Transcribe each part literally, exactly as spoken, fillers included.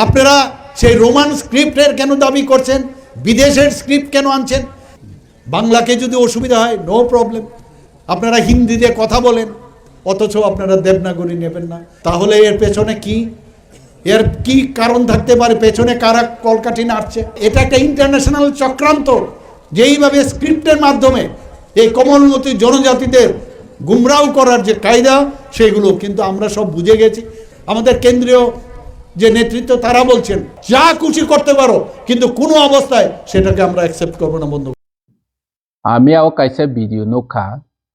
আপনারা সেই রোমান স্ক্রিপ্টের কেন দাবি করছেন? বিদেশের স্ক্রিপ্ট কেন আনছেন? বাংলাকে যদি অসুবিধা হয়, নো প্রবলেম, আপনারা হিন্দিতে কথা বলেন, অথচ আপনারা দেবনাগরী নেবেন না। তাহলে এর পেছনে কি, এর কি কারণ থাকতে পারে? পেছনে কারা কলকাঠি নাড়ছে? এটা একটা ইন্টারন্যাশনাল চক্রান্ত, যেইভাবে স্ক্রিপ্টের মাধ্যমে এই কোমলমতি জনজাতিদের গুমরাও করার যে কায়দা, সেগুলো কিন্তু আমরা সব বুঝে গেছি। আমাদের কেন্দ্রীয় যে নেতৃত্ব, তারা বলছেন, "যা খুশি করতে পারো, কিন্তু কোনো অবস্থায় সেটাকে আমরা অ্যাকসেপ্ট করবো না, বন্ধ করবো।" Ami o kaisa video nukha,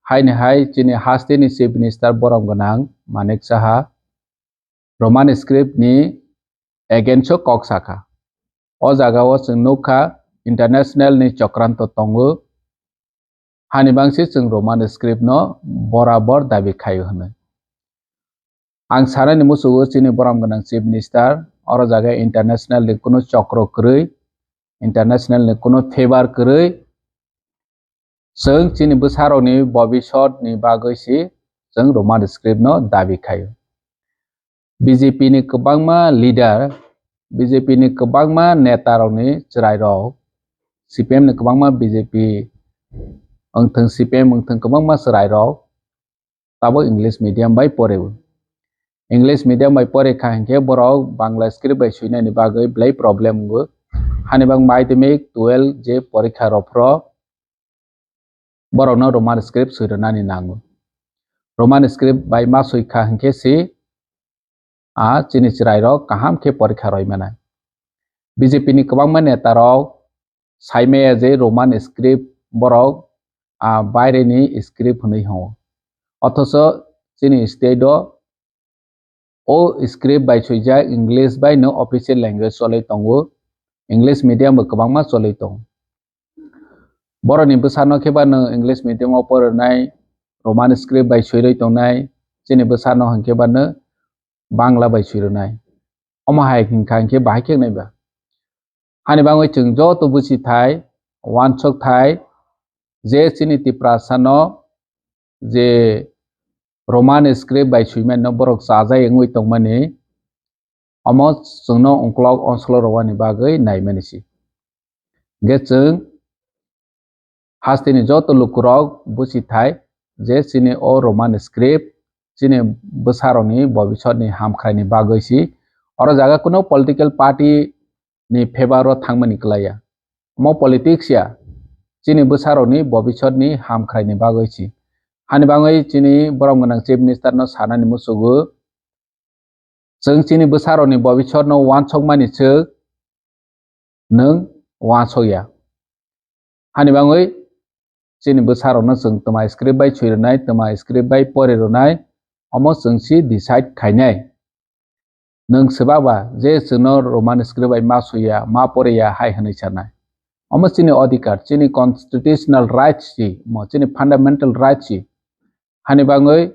haini hai chini hasteni Chief Minister borom gwnang Manik Saha Roman script ni against o kok sakha. O jaga o chwng nukha international ni chokranto tongo, hani bangsi chwng Roman script no borabor dabi khaio hwnwi. Ang sanani muchugo chini borom gwnang Chief Minister, oro jaga international ni kunu chokro kwrwi, international ni kunu favor kwrwi, chwng chini bwsarokni bobisot ni bagwi si chwng Roman script no dabi khaio. B J P ni kwbangma leader, B J P ni kwbangma neta rokni chwrai rok, C P M ni kwbangma B J P wngthwng, C P M wngthwng, kwbangma chwrai rok tabuk English medium bai poreo. English medium bai pore kha hinkhe borok Bangla script bai swinani bagwi belai problem wngo. Hani bang madhyamik twelve je porikha rok phro borokno Roman script swirwnani nango. Roman script bai ma swi kha hinkhe si a chini chwrai rok kaham khe porikha roi manai. B J P ni kwbangma neta rok saimaya je Roman script borok a baireni script hwnwi hwngo. Othocho chini state o o script bai swijak English bai no official language cholwi tongo, English medium bo kwbangma cholwi tongo. Borokni bwsano khe ba no English medium o porinai, Roman script bai swirwi tongnai, chini bwsano hinkhe ba no Bangla bai swirwnai. Omo hai hinkha hinkhe bahai khe wngnai ba? Hani bagwi chwng joto buchi thai, wansok thai, je chini Tiprasano je Roman script bai swimano borok chajai wngwi tongmani, omo chwngno ongklok onsolo rwani bagwi naimani si. Hinkhe chwng hasteni joto lukurok buchi thai je chini o Roman script chini bwsarokni bobisotni hamkhraini bagwi si. Oro jaga kuno political party ni favor o thangmani kwlaiya. Omo politics ya, chini bwsarokni bobisotni hamkhraini bagwi si. Hani bagwi chini borom gwnang Chief Minister no sanani muchugo, chwng chini bwsarokni bobisotno wansokmani chwk nwng wansokya. Hani bagwi chini bwsarokno chwng twma script bai swi rwnai, twma script bai pori rwnai, omo chwng si decide khainai. Nwng swbaba je chwngno Roman script bai ma swiya, ma poriya hai hwnwi sanai. Omo chini odhikar, chini constitutional rights si, mo chini fundamental rights si. Hani bagwi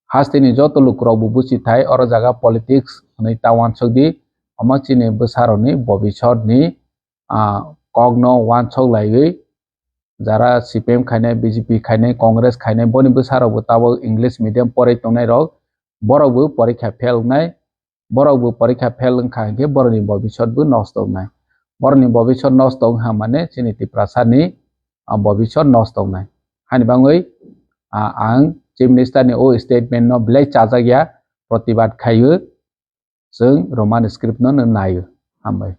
hasteni joto lukurok bo buchi thai, oro jaga politics hwnwi ta wansok di, omo chini bwsarokni bobisotni, ah, kokno wansok laiwi, jara C P M khainai, B J P khainai, Congress khainai, boni bwsarok bo tabuk English medium porai tongnai rok, borok bo porikha fail wngnai, borok bo porikha fail wngkha hinkhe borokni bobisot bo nosto wngnai. Borokni bobisot nosto wngkha mane chini Tiprasani, ah, bobisot nosto wngnai. Hani bagwi, ah, ang Chief Minister ni o statement no belai chajak ya, protibad khaio, chwng Roman script no naio. Hambai.